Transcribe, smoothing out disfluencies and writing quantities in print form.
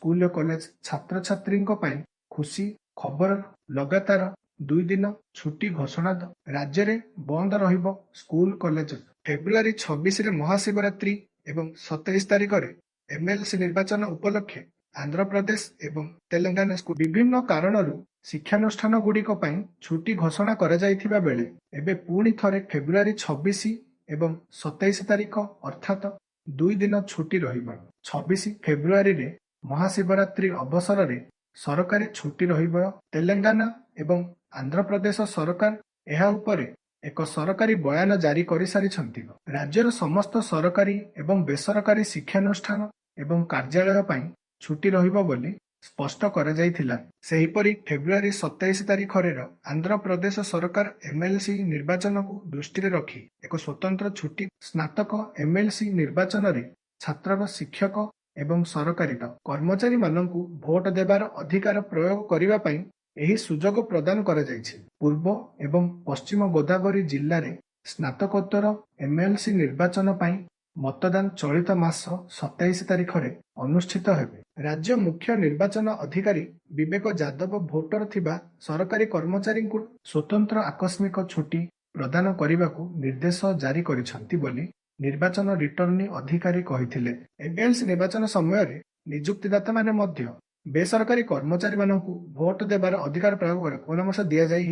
School college ଛାତ୍ରଛାତ୍ରୀଙ୍କ ପାଇଁ ଖୁସି ଖବର। ଲଗାତାର 2 ଦିନ ଛୁଟି ଘୋଷଣା। ରାଜ୍ୟରେ ବନ୍ଦ ରହିବ ସ୍କୁଲ କଲେଜ। ଫେବୃଆରୀ 26ରେ ମହାଶିବରାତ୍ରୀ ଏବଂ 27 ତାରିଖରେ ଏମଏଲସି ନିର୍ବାଚନ ଉପଲକ୍ଷେ ଆନ୍ଧ୍ରପ୍ରଦେଶ ଏବଂ ତେଲେଙ୍ଗାନା ସ୍କୁଲ ବିଭିନ୍ନ କାରଣରୁ ଶିକ୍ଷାନୁଷ୍ଠାନଗୁଡ଼ିକ ପାଇଁ ଛୁଟି ଘୋଷଣା କରାଯାଇଥିବା ବେଳେ ଏବେ ପୁଣି ଥରେ ଫେବୃଆରୀ 26 ଏବଂ 27 ତାରିଖ, ଅର୍ଥାତ 2 ଦିନ ଛୁଟି ରହିବ। 26 ଫେବୃଆରୀରେ ମହାଶିବରାତ୍ରୀ ଅବସରରେ ସରକାରୀ ଛୁଟି ରହିବ। ତେଲେଙ୍ଗାନା ଏବଂ ଆନ୍ଧ୍ରପ୍ରଦେଶ ସରକାର ଏହା ଉପରେ ଏକ ସରକାରୀ ବୟାନ ଜାରି କରିସାରିଛନ୍ତି। ରାଜ୍ୟର ସମସ୍ତ ସରକାରୀ ଏବଂ ବେସରକାରୀ ଶିକ୍ଷାନୁଷ୍ଠାନ ଏବଂ କାର୍ଯ୍ୟାଳୟ ପାଇଁ ଛୁଟି ରହିବ ବୋଲି ସ୍ପଷ୍ଟ କରାଯାଇଥିଲା। ସେହିପରି ଫେବୃଆରୀ 27 ତାରିଖରେ ଆନ୍ଧ୍ରପ୍ରଦେଶ ସରକାର ଏମଏଲସି ନିର୍ବାଚନକୁ ଦୃଷ୍ଟିରେ ରଖି ଏକ ସ୍ୱତନ୍ତ୍ର ଛୁଟି। ସ୍ନାତକ ଏମଏଲସି ନିର୍ବାଚନରେ ଛାତ୍ର, ଶିକ୍ଷକ ଏବଂ ସରକାରୀ କର୍ମଚାରୀମାନଙ୍କୁ ଭୋଟ ଦେବାର ଅଧିକାର ପ୍ରୟୋଗ କରିବା ପାଇଁ ଏହି ସୁଯୋଗ ପ୍ରଦାନ କରାଯାଇଛି। ପୂର୍ବ ଏବଂ ପଶ୍ଚିମ ଗୋଦାବରୀ ଜିଲ୍ଲାରେ ସ୍ନାତକୋତ୍ତର ଏମଏଲସି ନିର୍ବାଚନ ପାଇଁ ମତଦାନ ଚଳିତ ମାସ 27 ତାରିଖରେ ଅନୁଷ୍ଠିତ ହେବ। ରାଜ୍ୟ ମୁଖ୍ୟ ନିର୍ବାଚନ ଅଧିକାରୀ ବିବେକ ଯାଦବ ଭୋଟର ଥିବା ସରକାରୀ କର୍ମଚାରୀଙ୍କୁ ସ୍ୱତନ୍ତ୍ର ଆକସ୍ମିକ ଛୁଟି ପ୍ରଦାନ କରିବାକୁ ନିର୍ଦ୍ଦେଶ ଜାରି କରିଛନ୍ତି ବୋଲି ନିର୍ବାଚନ ରିଟର୍ଣ୍ଣିଂ ଅଧିକାରୀ କହିଥିଲେ। ଏମଏଲସି ନିର୍ବାଚନ ସମୟରେ ନିଯୁକ୍ତିଦାତାମାନେ ମଧ୍ୟ ବେସରକାରୀ କର୍ମଚାରୀମାନଙ୍କୁ ଭୋଟ ଦେବାର ଅଧିକାର ପ୍ରୟୋଗ କରିବାକୁ ପରାମର୍ଶ ଦିଆଯାଇ